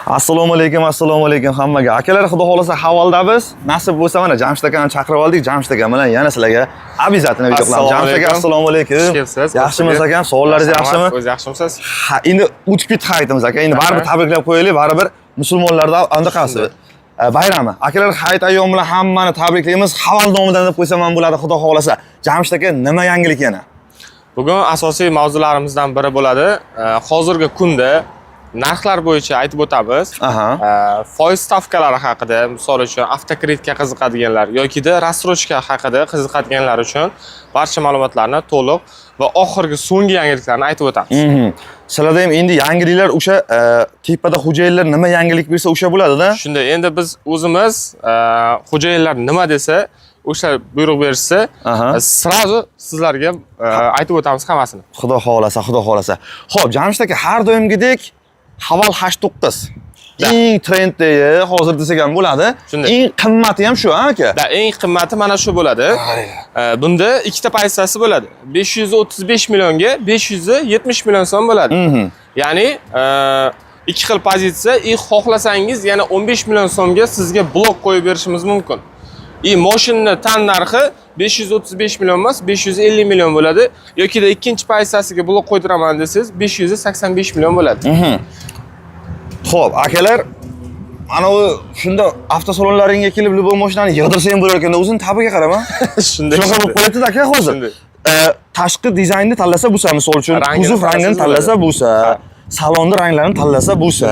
Assalomu alaykum, assalomu alaykum hammaga. Akalar, xudo xolasa Havalda biz. Nasib bo'lsa, mana Jamshid akani chaqirib oldik. Jamshid aka bilan yana sizlarga обязательно video qilamiz. Assalomu Jamshid aka, alaykum. assalomu alaykum. Xush kelibsiz. Yaxshimisiz akam? Savollaringiz yaxshimi? O'zi yaxshimisiz? Ha, endi o'tib ketdi hayitimiz, aka. Endi baribir tabriklab qo'yaylik, baribir musulmonlarda anaqasi bayrami. Akalar, hayit ayyomi bilan hammani tabriklaymiz. Haval nomidan deb qo'ysam ham bo'ladi, xudo xolasa. Jamshid aka, nima yangilik yana? Bugun asosiy mavzularimizdan biri bo'ladi. Hozirgi kunda narxlar bo'yicha aytib o'tamiz. Foiz stavkalari haqida, misol uchun, avtokreditga qiziqadiganlar yokida рассрочка haqida qiziqadiganlar uchun barcha ma'lumotlarni to'liq va oxirgi so'nggi yangiliklarni aytib o'tamiz. Sizlarda ham endi yangiliklar o'sha tepada xo'jayinlar nima yangilik bersa, o'sha bo'ladi-da. Shunday, endi biz o'zimiz xo'jayinlar nima desa, o'sha buyruq berishsa, сразу sizlarga aytib o'tamiz hammasini. Xudo xohlasa, xudo xohlasa. Xo'p, Jamshid aka, har doimgidek Haval H9. Eng trenddagi hozir desak ham bo'ladi. Shunday. Eng qimmati ham shu, ha, aka? Да, eng qimmati mana shu bo'ladi. Bunda ikkita pozitsiyasi bo'ladi. 535 millionga 570 million so'm bo'ladi. Ya'ni ikki xil pozitsiya и xohlasangiz yana 15 million so'mga sizga blok qo'yib berishimiz mumkin. И moshinani tan narxi 535 million emas, 550 million bo'ladi. Yokida ikkinchi pozitsiyasiga blok qo'ydiraman desangiz, 585 million bo'ladi. Xo'p, akalar, mana u shunda avtosalonlaringga kelib любой mashinani yig'dirsa ham bo'lar ekanda, o'zini tabiga qarama. Shunday. Shunaqa bo'lib qolyapti aka hozir. Shunday. Tashqi dizaynni tanlasa bo'lsa, misol uchun, Rangini kuzov rangini tanlasangiz tanlasa bo'ladi. bo'lsa, salonni ranglarini tanlasa bo'lsa,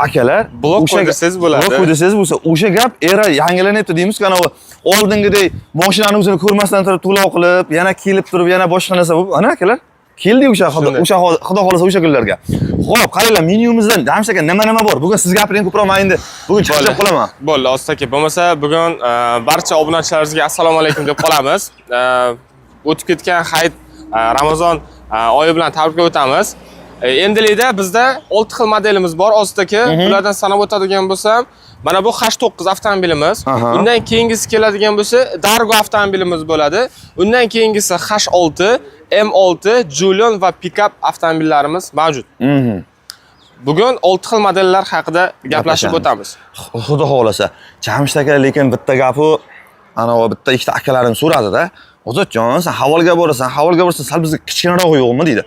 akalar, Blok qo'ydirsangiz bo'ladi. Blok qo'ydirsangiz bo'lsa, o'sha gap era yangilanyapti deymiz-ku, anavi oldingidek mashinani o'zini ko'rmasdan turib to'lov qilib, yana kelib turib, yana boshqa narsa bo'lib, ana akalar, keldik o'sha xudo Shunday. o'sha xudo xohlasa o'sha kunlarga. Xo'p, qaranglar, menyumizdan, Jamshid aka, nima nima bor? Bugun siz gapiring ko'proq, men endi bugun charchab qolaman. Bo'ldi, Osta aka. Bo'lmasa bugun barcha obunachilarimizga assalomu alaykum deb qolamiz. O'tib ketgan hayit, Ramazon oyi bilan tabriklab o'tamiz. Endilikda bizda 6 xil modelimiz bor, Osta aka. Ulardan sanab o'tadigan bo'lsam, mana bu H9 avtomobilimiz. Undan keyingisi keladigan bo'lsa, Dargo avtomobilimiz bo'ladi. Undan keyingisi H6, M6, Jolion va Pickup avtomobillarimiz mavjud. Bugun 6 xil modellar haqida gaplashib Gaplashamiz. o'tamiz. Xudo xohlasa. Jamshid aka, lekin bitta gapi, anavi bitta ikkita akalarim so'radida. "Ozodjon, sen Havalga borasan, Havalga borsan, sal bizga kichkinaroq yo'qmi?" deydi.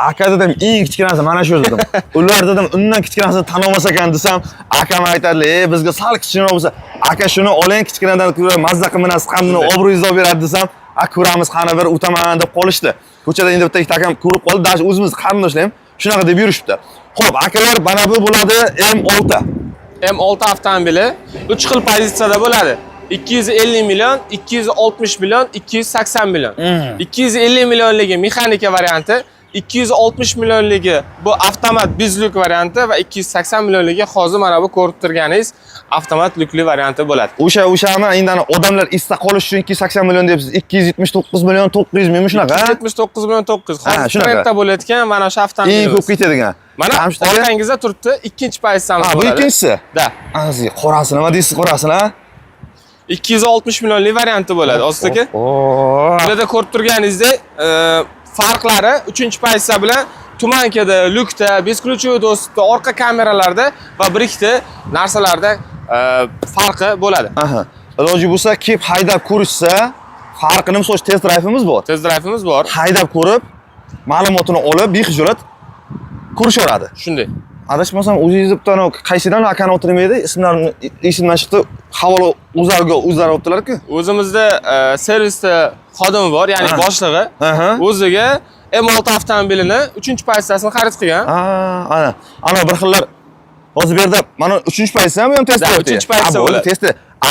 "Aka," dedim, "eng kichkinasi mana shu," dedim. "Ular," dedim, "undan kichkinasini tan olmas ekan," desam, akam aytadilar, "Ey, bizga sal kichkinaroq bo'lsa, aka, shuni oling, kichkinadan ko'ra mazza qilib minasiz, ham Shunday. obro'yingizni olib beradi," desam, "A, ko'ramiz, qani bir o'taman," deb qolishdi. Ko'chada endi bitta ikkita akam ko'rib qoldi, даже o'zimiz qarindoshlar ham shunaqa deb yurishibdi. Xo'p, akalar, mana bu bo'ladi M6. M6 avtomobili 3 xil pozitsiyada bo'ladi. 250 million, 260 million, 280 million. 250 millionligi mexanika varianti, 260 millionligi bu avtomat без люк varianti va 280 millionligi hozir mana bu ko'rib turganingiz avtomat lyukli varianti bo'ladi. O'shami endi ana odamlar esda qolish uchun 280 million deyapsiz, 279 million 900 mingmi, shunaqa? 279 million 900. Ha, Hozir shunaqa. trendda bo'layotgan mana shu Eng avtomobilimiz. ko'p ketadigan. Mana Jamshid aka- orqangizda turibdi, ikkinchi pozitsiyamiz Ha, bu bo'ladi. ikkinchisi. Да. Ana qorasi nima deysiz, qorasini, ha? 260 millionlik varianti bo'ladi, Osta aka. Oh. Bularda ko'rib turganingizdek, farqlari uchinchi pozitsiya bilan туманка da, lyukda, бесключевой доступ da, orqa kameralarda va bir ikkita narsalarda farqi bo'ladi. Aha. Iloji bo'lsa, kelib haydab ko'rishsa, farqini, misol uchun, test drive'imiz bor. Test drive'imiz bor. Haydab ko'rib, ma'lumotini olib, bexijolat ko'rishaveradi. Shunday. Adashmasam, o'zingizni bitta anavi qaysidan akani oti nima edi? Ismlarini esimdan chiqdi. Havola o'zlariga o'zlari olibdilar-ku. O'zimizda servisda xodimi bor, ya'ni boshlig'i. O'ziga M6 avtomobilini uchinchi pozitsiyasini xarid qilgan. Ha, ana. Ana bir xillar hozir bu yerda mana uchinchi pozitsiya bu ham test Да, drive. Uchinchi pozitsiya bo'ladi. Test.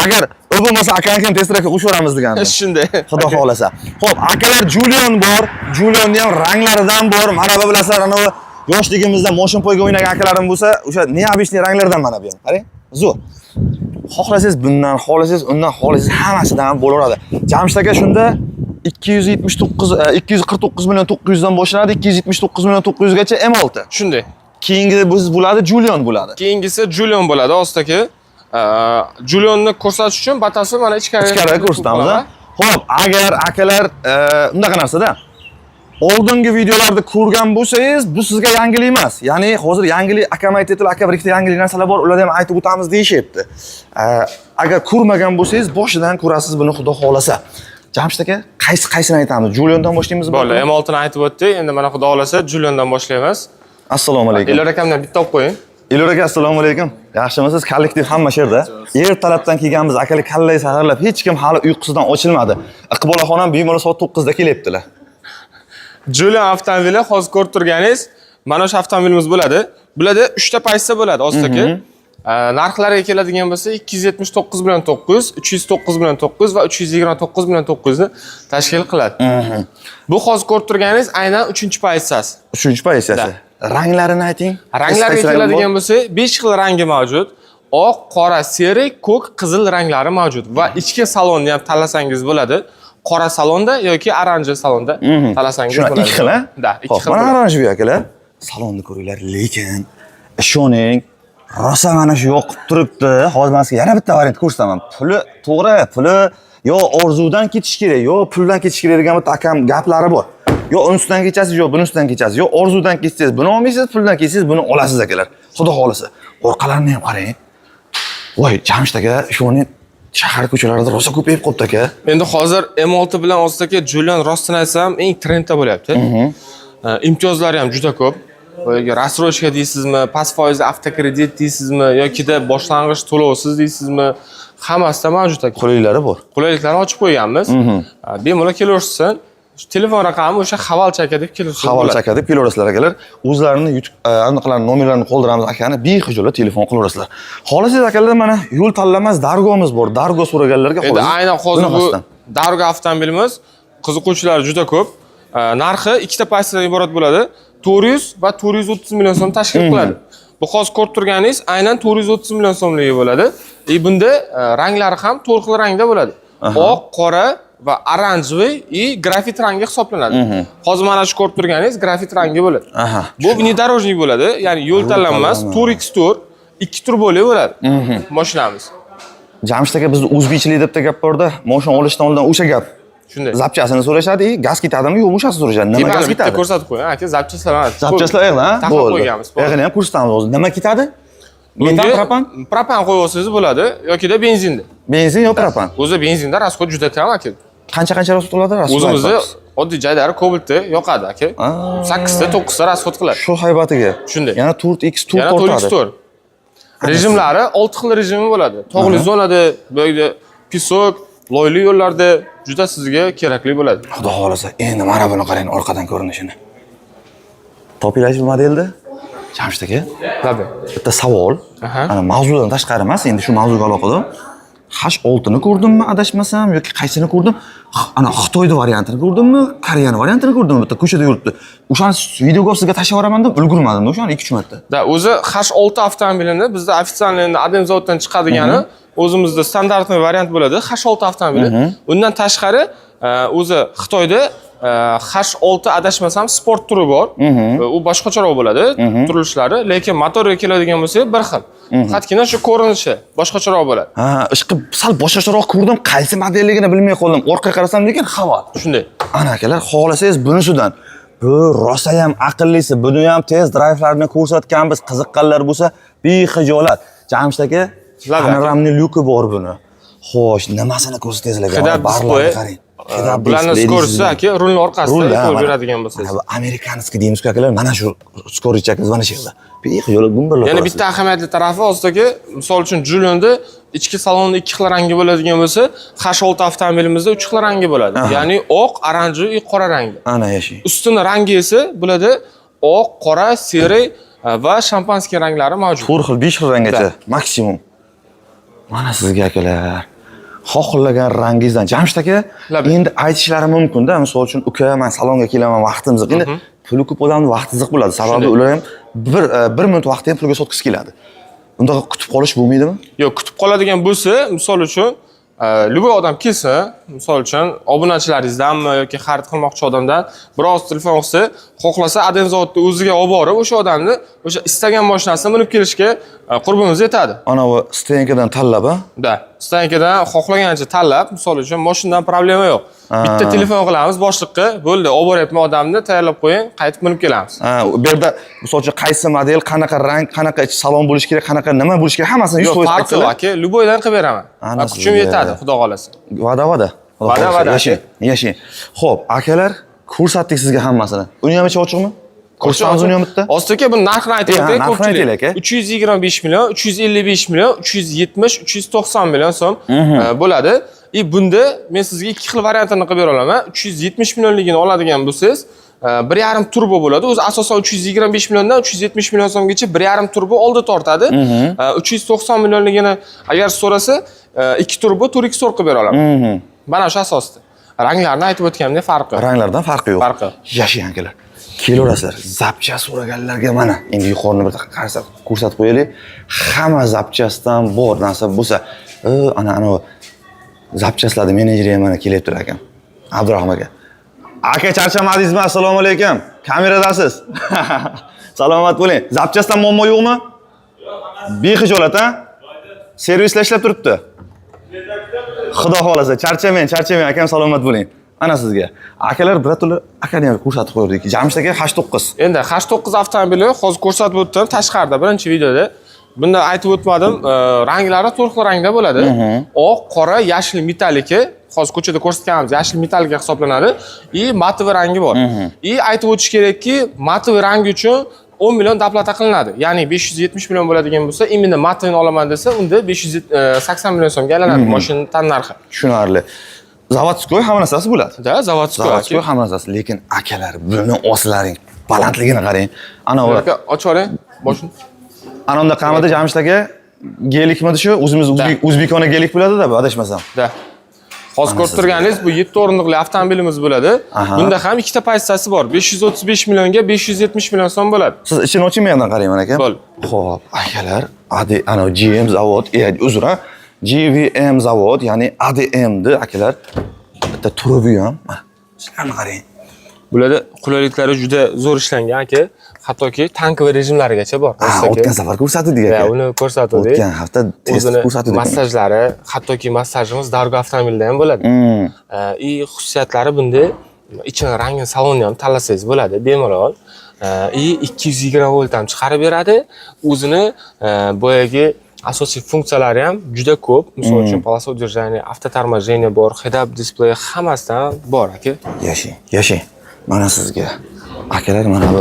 Agar u bo'lmasa, akani ham test drive'ga qo'shaveramiz degandi. Shunday. Xudo xohlasa. Xo'p, akalar, Jolion bor. Jolionni ham ranglaridan bor. Mana bu bilasizlar, anavi yoshligimizda moshin poyga o'ynagan akalarim bo'lsa, o'sha необычный ranglardan mana bu ham. Qarang, zo'r. Xohlasangiz bundan, xohlasangiz undan, xohlasangiz hammasidan ham bo'laveradi. Jamshid aka, shunda 279 249 million 900 dan boshlanadi, 279 million 900 gacha M6. Shunday. Keyingi biz bo'ladi, Jolion bo'ladi. Keyingisi Jolion bo'ladi, Osta aka. Jolionni ko'rsatish uchun batafsil mana ichkari Ichkariga ko'rsatamiz. Ha? Xo'p, agar akalar, unaqa narsada Oldingi videolarda ko'rgan bo'lsangiz, bu sizga yangilik emas. Ya'ni hozir yangilik, akam aytyaptilar, aka, bir ikkita yangilik narsalar bor, ularni ham aytib o'tamiz deyishyapti. Agar ko'rmagan bo'lsangiz, boshidan ko'rasiz buni, xudo xohlasa. Jamshid aka, qaysi qaysini aytamiz? Juliondan boshlaymiz. Bo'ldi, M6 ni aytib o'tdik. Endi mana, xudo xohlasa, Juliondan boshlaymiz. Assalomu alaykum. Elyor akamdan bitta olib qo'ying. Elyor aka, assalomu alaykum. Yaxshimisiz? Kollektiv hamma shu yerda. Ertalabdan kelganmiz, akalar, kallay saharlab, hech kim hali uyqusidan ochilmadi. Iqbol ham bemalol soat 9 da kelyaptilar. Julian avtomobili hozir ko'rib turganingiz mana shu avtomobilimiz bo'ladi. Bularda 3 ta pozitsiya bo'ladi, Ozod aka. Narxlariga keladigan bo'lsa, 279 million 900, 309 million 900 va 329 million 900 ni tashkil qiladi. Bu hozir ko'rib turganingiz aynan 3-pozitsiyasi. Uchinchi pozitsiyasi. Ranglarini ayting. Ranglarga Qaysi rang bor? keladigan bo'lsa, 5 xil rangi mavjud. Oq, qora, серый, ko'k, qizil ranglari mavjud va ichki salonni ham tanlasangiz bo'ladi. Qora salonda yoki оранжевый salonda tanlasangiz Shuna bo'ladi. ikki xil, a? Да, ikki Xo'p, xil mana bo'ladi. оранжевый, akalar. Salonni ko'ringlar, lekin ishoning, rosa mana shu yoqib turibdi. Hozir men sizga yana bitta variant ko'rsataman. Puli to'g'ri, puli yo orzudan ketish kerak, yo puldan ketish kerak degan bitta akam gaplari bor. Yo unisidan kechasiz, yo bunisidan kechasiz. Yo orzudan ketsangiz buni olmaysiz, puldan ketsangiz buni olasiz, akalar. Xudo xohlasa. Orqalarini ham qarang. Voy, Jamshid aka, ishoning, shahar ko'chalarida rosa ko'payib qolibdi, aka. Endi hozir M6 bilan, Ozod aka, Julian, rostini aytsam, eng trendda bo'lyapti. Imtiyozlari ham juda ko'p. Boyagi рассрочка deysizmi, past foizli avtokredit deysizmi yokida boshlang'ich to'lovsiz deysizmi, hammasida mavjud, aka. Qulayliklari bor. Qulayliklarni ochib qo'yganmiz. Bemalol kelaversin. Shu telefon raqami o'sha Havalchi aka deb kelaversa Havolchi aka deb kelaverasizlar, akalar. O'zlarini YouTube anaqalarini, nomerlarini qoldiramiz akani, bexijolat telefon qilaverasizlar. Xohlasangiz, akalar, mana yo'l tanlamas Dargomiz bor. Dargo so'raganlarga Endi xohlasangiz aynan hozir bu bunaqasidan. Dargo avtomobilimiz, qiziquvchilar juda ko'p. Narxi ikkita pozitsiyadan iborat bo'ladi. 400 va 430 million so'm tashkil qiladi. Bu hozir ko'rib turganingiz aynan 430 million so'mligi bo'ladi. И bunda ranglari ham to'rt xil rangda bo'ladi. Oq, qora va оранжевый и grafit rangi hisoblanadi. Hozir mana shu ko'rib turganingiz grafit rangi bo'ladi. Bu внедорожник bo'ladi, ya'ni yo'l tanlanmas, tanlanmas. 4x4, 2 turboli bo'ladi mashinamiz. Jamshid aka, bizni o'zbekchilik deb gap borda, mashina olishdan oldin o'sha gap. Shunday. Запчасть ini so'rashadi, и gaz ketadimi, yo'qmi, o'shasini so'rashadi. Nima Mana gaz bitta ketadi? ko'rsatib qo'ying, aka, запчасть lar mana. Запчасть lar ha? Taxlab Bo'ldi. qo'yganmiz. Yog'ini ham ko'rsatamiz hozir. Nima ketadi? Metan, Bunga propan? Propan qo'yib olsangiz bo'ladi yokida benzinda. Benzin yo propan? O'zi benzinda расход juda kam, aka. Qancha qancha расход qiladi? Расход O'zimizni aytamiz. Oddiy jaydari Cobaltda yoqadi, aka. 8 ta, 9 ta расход qiladi. Shu haybatiga. Shunday. Yana 4x4 Yana tortadi. 4x4. Rejimlari 6 xil rejimi bo'ladi. Tog'li zonada, bu yerda песок, loyli yo'llarda juda sizga kerakli bo'ladi. Xudo xohlasa, endi mana buni qarang, orqadan ko'rinishini. Topinglar shu modelni. Jamshid aka, Tabi. bitta savol. Ana mavzudan tashqari emas, endi shu mavzuga aloqador. H6 ni ko'rdimmi adashmasam yoki qaysini ko'rdim? Ana Xitoyni variantini ko'rdimmi, Koreyani variantini ko'rdimmi? Bitta ko'chada yuribdi. O'shani videoga olib sizga tashlab yuboraman deb ulgurmadim o'shani 2-3 marta. Да, o'zi H6 avtomobilini bizda официальный endi Adem zavoddan chiqadigani o'zimizda стандартный variant bo'ladi H6 avtomobili. Undan tashqari o'zi Xitoyda H6, adashmasam, sport turi bor. U boshqacharoq bo'ladi turilishlari, lekin motorga keladigan bo'lsak, bir xil. Faqatgina shu ko'rinishi boshqacharoq bo'ladi. Ha, ishqi sal boshqacharoq ko'rdim, qaysi modelligini bilmay qoldim. Orqaga qarasam, lekin Haval. Shunday. Ana akalar, xohlasangiz bunisidan. Bu rosayam aqllisi, buni ham test drive'larini ko'rsatganmiz. Qiziqqanlar bo'lsa, bexijolat. Jamshid aka, Labi aka. панорамный lyuki bor buni. Xo'sh, nimasini ko'rsatangizlar? Head-up display. Qarang. Head-up Bularni display скорость i deysizmi? aka, rulni orqasida Rulda, qo'yib mana. yuradigan bo'lsangiz. Mana bu американский deymiz-ku, akalar, mana shu скорый chakimiz mana shu yerda. Bexijolat gumburlab Yana turasiz. bitta ahamiyatli tarafi, Ozod, misol uchun Julianda ichki salonni ikki xil rangi bo'ladigan bo'lsa, H6 avtomobilimizda uch xil rangi bo'ladi. Ya'ni oq, оранжевый и qora rangli. Ana yashang. Ustini rangi esa bularda oq, qora, серый va шампанский ranglari mavjud. To'rt xil, besh xil ranggacha maksimum. Mana sizga, akalar. Xohlagan rangingizdan. Jamshid aka, Labi. Endi aytishlari mumkin-da, misol uchun, uka, men salonga kelaman, vaqtim ziq. Endi puli ko'p odamni vaqti ziq bo'ladi. Sababi ular ham bir minut vaqtni ham pulga sotgisi keladi. Unda kutib qolish bo'lmaydimi? Yo'q, kutib qoladigan bo'lsa, misol uchun, любой odam kelsin, Misol uchun, obunachilaringizdanmi yoki xarid qilmoqchi odamdan biroz telefon qilsa, xohlasa ADM zavodni o'ziga olib borib, o'sha odamni o'sha istagan mashinasini minib kelishga qurbimiz yetadi. Anavi стоянка dan tanlab, a? Да, стоянка dan xohlagancha tanlab, misol uchun, mashinadan problema yo'q. Bitta telefon qilamiz boshliqqa, bo'ldi, olib boryapman odamni, tayyorlab qo'ying, qaytib minib kelamiz. Ha, bu yerda misol uchun qaysi model, qanaqa rang, qanaqa ichi salon bo'lishi kerak, qanaqa nima bo'lishi kerak, hammasini Yo'q, 100% farqi yo'q aytsalar. Aka, любой dan qilib beraman. Ana Kuchim sizga. yetadi, xudo xohlasa. Va'da, va'da. Xudo Va'da, xohlasa. Va'da. Yashang, yashang. Xo'p, akalar, ko'rsatdik sizga hammasini. Uni ham ichi ochiqmi? Ko'rsatamiz uni ham bitta. Hozir aka, buni narxini aytib o'tay narxini ko'pchilik. aytaylik, aka. 325 million, 355 million, 370, 390 million so'm bo'ladi. И bunda men sizga ikki xil variantini qilib bera olaman. 370 millionligini oladigan bo'lsangiz, 1,5 turbo bo'ladi. O'zi asosan 325 milliondan 370 million so'mgacha 1,5 turbo oldi tortadi. 390 millionligini agar so'rasa, 2 turbo 4x4 qilib bera olaman. Mana shu asosda. Ranglarni aytib o'tganimdek farqi. Ranglardan farqi yo'q. Farqi. Yashang, akalar. Kelaverasizlar. Запчасть so'raganlarga mana endi yuqorini bir qarasa ko'rsatib qo'yaylik. Hamma запчасть dan bor narsa bo'lsa, ana ana запчасть larni menejeri ham mana kelyaptilar akam. Abdurahim aka. Aka, charchamadingizmi? Assalomu alaykum. Kameradasiz. Salomat bo'ling. Запчасть dan muammo yo'qmi? Yo'q, bexijolat, ha? Servislar ishlab turibdi. Xudo xohlasa, charchamang, charchamang akam, salomat bo'ling. Ana sizga. Akalar, birato'la akani ham ko'rsatib qo'ydik. Jamshid aka, H9. Endi H9 avtomobili hozir ko'rsatib o'tdim tashqarida birinchi videoda. Bunda aytib o'tmadim, ranglari to'rt xil rangda bo'ladi. Oq, qora, yashil металлик i, hozir ko'chada ko'rsatganimiz yashil металлика hisoblanadi. И матовый rangi bor. И aytib o'tish kerakki, матовый rangi uchun 10 million доплата qilinadi. Ya'ni 570 million bo'ladigan bo'lsa, именно матовый ni olaman desa, unda 580 million so'mga aylanadi mashina tannarxi. Tushunarli. Заводской hamma narsasi bo'ladi. Да, заводской. Заводской hamma narsasi, lekin akalar, buni oslaring balandligini qarang. Ana u Aka, ochib oling boshini. Ana unda qamada, Jamshid aka, Gelikmidi shu? O'zimiz o'zbekona Gelik bo'ladi-da, bu, adashmasam. Да. Hozir ko'rib turganingiz bu 7 o'rindiqli avtomobilimiz bo'ladi. Bunda ham ikkita pozitsiyasi bor. 535 millionga 570 million so'm bo'ladi. Siz ichini oching, men yoqdan qarayman, aka. Bo'ldi. Xo'p, akalar, AD ana GM zavod, uzr, ha. GVM zavod, ya'ni ADMni akalar bitta turi bu ham. Mana, sizlarni qarang. Bularda qulayliklari juda zo'r ishlangan, aka. Hattoki танковый rejimlarigacha bor. Ha, o'tgan safar ko'rsatdik, Ya, aka. Uni ko'rsatuvdik. O'tgan hafta test O'zini ko'rsatdik. Massajlari, hattoki massajimiz dargo avtomobilda ham bo'ladi. И xususiyatlari bunda ichini rangini, salonni ham tanlasangiz bo'ladi bemalol. И 220 volt ham chiqarib beradi. O'zini boyagi asosiy funksiyalari ham juda ko'p. Misol uchun, полоса удержания, автоторможение bor, head-up display, hammasidan bor, aka. Yashang, yashang. Mana sizga. Akalar, mana bu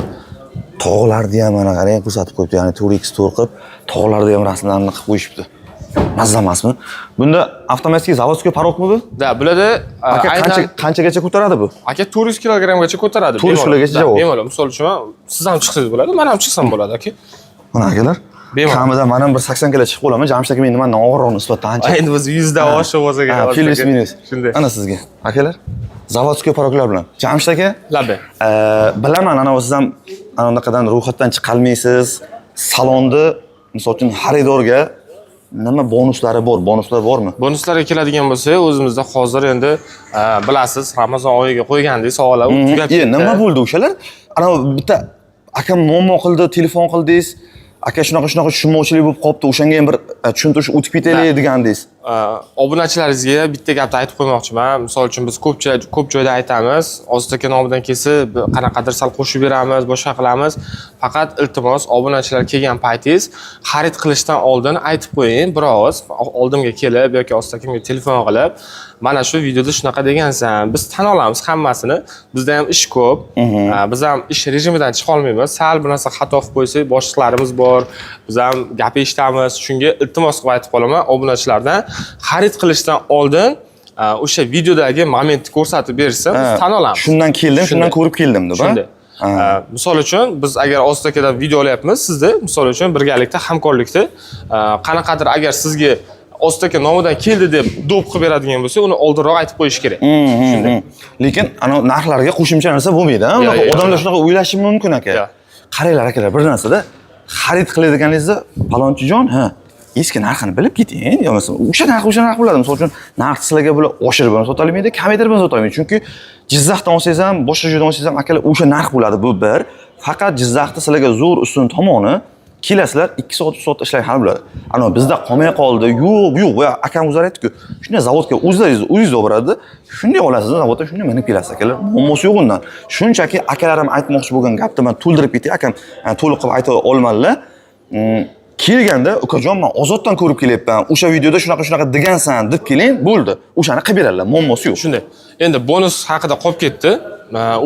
tog'larni ham mana qarang, ko'rsatib qo'yibdi. Ya'ni 4x4 qilib tog'larda ham rasmlarni qilib qo'yishibdi. Mazza emasmi? Bunda avtomatik заводской порог mi bu? Да, bularda Aka, aynan qancha qanchagacha ko'taradi bu? Aka, 400 kilogrammgacha ko'taradi. 400 Bemalol. kilogacha Да, javob. Bemalol. Misol uchun, siz ham chiqsangiz bo'ladi, men ham chiqsam bo'ladi, aka. Mana, akalar. Bemalol. Kamida man ham bir 80 kilo chiqib qolaman. Jamshid aka meni nimadan og'irroq nisbatan ancha. Endi biz 100 dan oshib bo'lsa kerak. Ha, плюс минус. Shunday. Ana sizga. Akalar, заводской порог lar bilan. Jamshid aka, Labbay. Bilaman, ana siz ham ana unaqadan ro'yxatdan chiqolmaysiz. Salonni, misol uchun, xaridorga nima bonuslari bor? Bonuslar bormi? Bonuslarga keladigan bo'lsak, o'zimizda hozir endi bilasiz, Ramazon oyiga qo'ygandik savollar, u tugab ketdi. Nima bo'ldi o'shalar? Ana bitta akam muammo qildi, telefon qildingiz. Aka, shunaqa shunaqa tushunmovchilik bo'lib qolibdi, o'shanga ham bir tushuntirish o'tib ketaylik degandingiz. Obunachilaringizga bitta gapni aytib qo'ymoqchiman. Misol uchun, biz ko'pchilik ko'p joyda aytamiz, Ozod aka nomidan kelsa, qanaqadir sal qo'shib beramiz, boshqa qilamiz. Faqat iltimos, obunachilar kelgan paytingiz xarid qilishdan oldin aytib qo'ying, bir og'iz oldimga kelib yoki Ozod akamga telefon qilib, mana shu videoda shunaqa degansan. Biz tan olamiz hammasini. Bizda ham ish ko'p. Biz ham ish rejimidan chiqa olmaymiz. Sal bir narsa xato qilib qo'ysak, boshliqlarimiz bor. Biz ham gap eshitamiz. Shunga iltimos qilib aytib qolaman obunachilardan, xarid qilishdan oldin o'sha videodagi momentni ko'rsatib berishsa, biz tan olamiz. Shundan keldim, shundan Shunday. Ko'rib keldim deb, ha? Shunday. Misol uchun, biz agar Ozod akadan video olyapmiz, sizda, misol uchun, birgalikda, hamkorlikda qanaqadir agar sizga Ozod aka nomidan keldi deb do'p qilib beradigan bo'lsa, uni oldinroq aytib qo'yish kerak. Shunday. Lekin ana narxlarga qo'shimcha narsa bo'lmaydi, ha? Yo, Unaqa yo, yo. Odamlar shunaqa o'ylashi mumkin, aka. Yo. Qaranglar, akalar, bir narsada xarid qiladiganingizda palonchijon, ha, Eski narxini bilib keting, yo bo'lmasa o'sha narx bo'ladi. Misol uchun, narx sizlarga bular oshirib ham sotolmaydi, kamaytirib ham sotolmaydi. Chunki Jizzaxdan olsangiz ham, boshqa joydan olsangiz ham, akalar, o'sha narx bo'ladi. Bu bir. Faqat Jizzaxda sizlarga zo'r ustun tomoni, kelasizlar, 2 soat, 3 soatda ishlar hal bo'ladi. Ana bizda qolmay qoldi. Yo'q, yo'q, boya akam o'zlari aytdi-ku. Shunday zavodga o'zlaringiz o'zingiz olib boradi. Shunday olasiz, zavodda shunday minib kelasiz, akalar. Muammosi yo'q undan. Shunchaki akalarim aytmoqchi bo'lgan gapni man to'ldirib ketay, akam to'liq qilib ayta olmadilar. Kelganda ukajon, man Ozoddan ko'rib kelyapman. O'sha videoda shunaqa shunaqa degansan deb keling, bo'ldi. O'shani qilib beradilar, muammosi yo'q. Shunday. Endi bonus haqida qolib ketdi.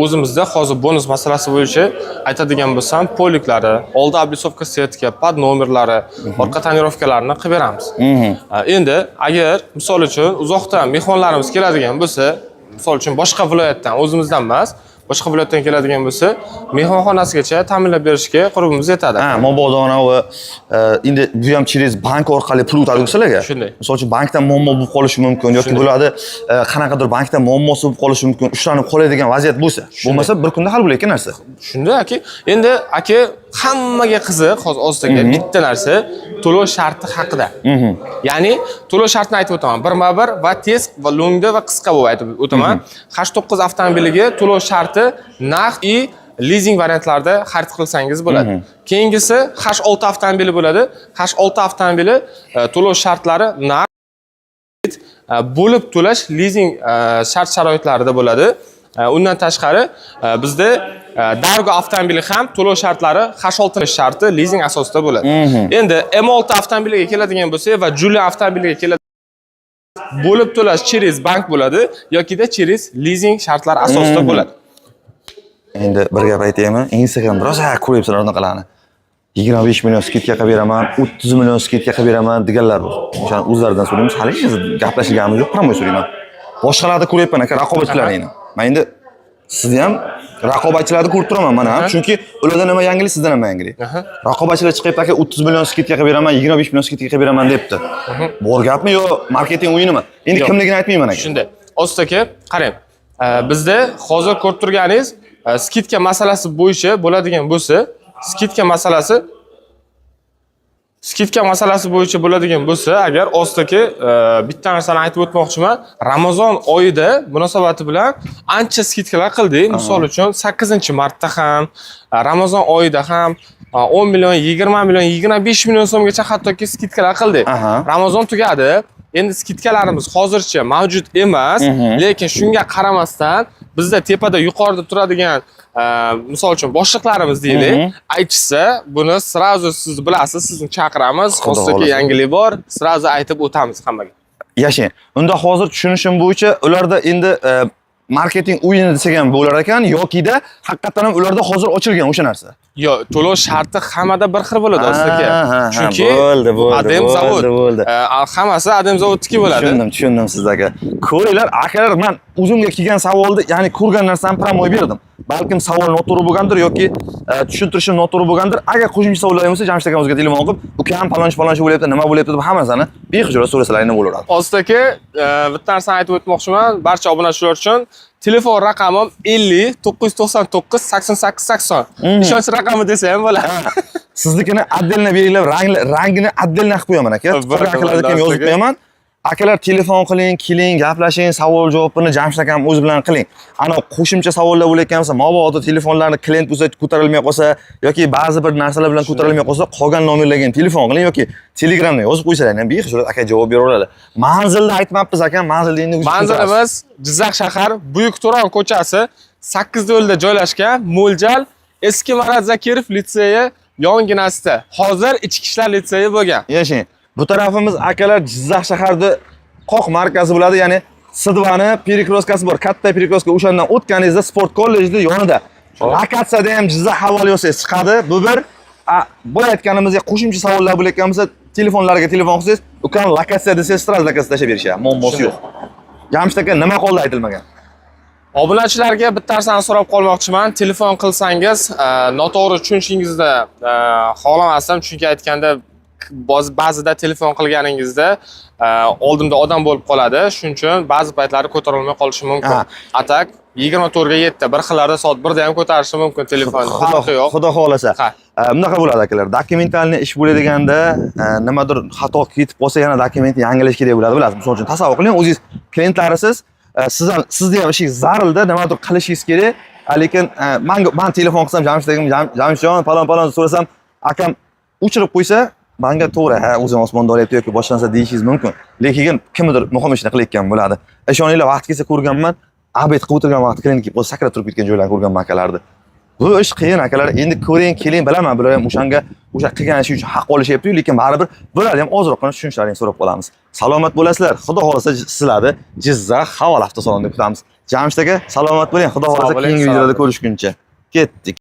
O'zimizda hozir bonus masalasi bo'yicha aytadigan bo'lsam, poliklari, oldi облицовка, сетка, под nomerlari, orqa тонировка larini qilib beramiz. Endi agar misol uchun uzoqdan mehmonlarimiz keladigan bo'lsa, misol uchun boshqa viloyatdan, o'zimizdan emas, boshqa viloyatdan keladigan bo'lsa, mehmonxonasigacha ta'minlab berishga qurbimiz yetadi. Ha, mabodo anavi endi bu ham через bank orqali pul o'tadi sizlarga. Shunday. Misol uchun, bankdan muammo bo'lib qolishi mumkin yoki bo'ladi, qanaqadir bankda muammosi bo'lib qolishi mumkin, ushlanib qoladigan vaziyat bo'lsa. Bo'lmasa bir kunda hal bo'layotgan narsa. Shunda, aka, endi, aka, hammaga qiziq hozir ozgina bitta narsa, to'lov sharti haqida. Ya'ni to'lov shartini aytib o'taman. Birma-bir va tez va lo'ngda va qisqa bo'lib aytib o'taman. H9 avtomobiliga to'lov sharti naqd и lizing variantlarida xarid qilsangiz bo'ladi. Keyingisi H6 avtomobili bo'ladi. H6 avtomobili to'lov shartlari naqd, bo'lib to'lash, lizing shart sharoitlarida bo'ladi. Undan tashqari bizda Dargo avtomobili ham to'lov shartlari H6 sharti lizing asosida bo'ladi. Endi M6 avtomobiliga keladigan bo'lsak va Giulia avtomobiliga keladi, bo'lib to'lash через bank bo'ladi yokida через lizing shartlari asosida bo'ladi. Endi bir gap aytaymi? Instagram rosa ko'ryapsizlar unaqalarni. 25 million скидка qilib beraman, 30 million скидка qilib beraman deganlar bor. O'shani o'zlaridan so'raymiz. Hali hech gaplashganimiz yo'q, прямой so'rayman. Boshqalarda ko'ryapman aka, raqobatchilaringni. Men endi sizni ham raqobatchilarni ko'rib turaman mana ham. Chunki ularda nima yangilik, sizda nima yangilik. Raqobatchilar chiqyapti, aka, 30 million скидка qilib beraman, 25 million скидка qilib beraman debdi. Bor gapmi yo marketing o'yinimi? Endi Yo'q. kimligini aytmayman, aka. Shunday. Osta aka, qarang. Bizda hozir ko'rib turganingiz скидка masalasi bo'yicha bo'ladigan bo'lsa, скидка masalasi bo'yicha bo'ladigan bo'lsa, agar ostaki bitta narsani aytib o'tmoqchiman. Ramazon oyida munosabati bilan ancha скидка lar qildik. Misol uchun, 8-martda ham, Ramazon oyida ham 10 million, 20 million, 25 million so'mgacha hattoki скидка lar qildik. Ramazon tugadi. Endi скидка larimiz hozircha mavjud emas, lekin shunga qaramasdan bizda tepada, yuqorida turadigan misol uchun boshliqlarimiz deylik, aytishsa, buni сразу siz bilasiz, sizni chaqiramiz. Xudo Hozirgi xohlasa. yangilik bor, сразу aytib o'tamiz hammaga. Yashang. Unda hozir tushunishim bo'yicha ularda endi marketing o'yini desak ham bo'lar ekan yokida haqiqatdan ham ularda hozir ochilgan o'sha narsa. Yo, to'lov sharti hammada bir xil bo'ladi, Osta aka. Ha, Chunki bo'ldi, bo'ldi, Adem bo'ldi, zavod. bo'ldi. Hammasi Adem zavodniki bo'ladi. Tushundim, tushundim siz, aka. Ko'ringlar, akalar, men o'zimga kelgan savolni, ya'ni ko'rgan narsamni прямой berdim. Balkim savol noto'g'ri bo'lgandir yoki tushuntirishim noto'g'ri bo'lgandir. Agar qo'shimcha savollar bo'lsa, Jamshid aka o'ziga telefon qilib, ukam palonchi palonchi bo'lyapti, nima bo'lyapti deb hamma narsani bexijolat so'rasalar nima bo'laveradi. Osta aka, bitta narsani aytib o'tmoqchiman barcha obunachilar uchun. Telefon raqamim 50 999 88 80. Ishonch raqami desa ham bo'ladi. Siznikini отдельно belgilab, rangini отдельно qilib qo'yaman, aka. Bir Akalarniki ham yozib qo'yaman. Akalar, telefon qiling, keling, gaplashing, savol javobini Jamshid akam o'zi bilan qiling. Ana qo'shimcha savollar bo'layotgan bo'lsa, mabodo telefonlarni klient bo'lsa ko'tarilmay qolsa yoki ba'zi bir narsalar bilan ko'tarilmay qolsa, qolgan nomerlarga ham telefon qiling yoki Telegramda yozib qo'ysalar ham bexijolat aka javob beraveradi. Manzilni aytmabmiz, aka, manzilni endi o'zingiz tushuntirasiz. Manzilimiz Jizzax shahar, Buyuk Turon ko'chasi, 8 yo'lda joylashgan. Mo'ljal eski Marat Zakirov litseyi yonginasida. Hozir Ichki ishlar litseyi bo'lgan. Yashang. Bu tarafimiz, akalar, Jizzax shaharida qoq markazi bo'ladi, ya'ni Sidvani перекрёстка si bor. Katta перекрёстка, o'shandan o'tganingizda sport kollejida yonida. Lokatsiyada ham Jizzax havoli yozsangiz chiqadi. Bu bir boya aytganimizdek qo'shimcha savollar bo'layotgan bo'lsa, telefonlarga telefon qilsangiz, ukam lokatsiya desangiz, сразу lokatsiya tashlab berishadi. Muammosi yo'q. Jamshid aka, nima qoldi aytilmagan? Obunachilarga bitta narsani so'rab qolmoqchiman. Telefon qilsangiz, noto'g'ri tushunishingizni xohlamasdim, chunki aytganda ba'zida telefon qilganingizda oldimda odam bo'lib qoladi. Shuning uchun ba'zi paytlari ko'tarilmay qolishi mumkin. Ha. А так 24 ga 7, bir xillarda soat 1 da ham ko'tarishi mumkin telefon. Xudo Farqi yo'q. Xudo xohlasa. Ha. Bunaqa bo'ladi, akalar. Документальный ish bo'ladi, nimadir xato ketib qolsa, yana dokumentni yangilash kerak bo'ladi, bilasiz. Misol uchun, tasavvur qiling, o'zingiz klientlarisiz, siz ham, sizni ham ishingiz zarilda, nimadir qilishingiz kerak. Lekin manga man telefon qilsam, Jamshid akam, Jamshidjon, falon falon so'rasam, akam o'chirib qo'ysa, manga to'g'ri, ha, o'zim osmonda olyapti yoki boshqa narsa deyishingiz mumkin. Lekin kimnidir muhim ishni qilayotgan bo'ladi. Ishoninglar, vaqti kelsa ko'rganman, обед qilib o'tirgan vaqti klient kelib qolsa, sakrab turib ketgan joylarni ko'rganman akalarni. Bu ish qiyin, akalar. Endi ko'ring, keling, bilaman, bular ham o'shanga, o'sha qilgan ishi uchun haq olishyapti, lekin baribir bular ham ozroqgina tushunchlaringni so'rab qolamiz. Salomat bo'lasizlar. Xudo xohlasa, sizlarni Jizzax Haval avtosalonida kutamiz. Jamshid aka, salomat bo'ling. Xudo xohlasa, Sog' bo'ling, keyingi salomat. videolarda ko'rishguncha. Ketdik.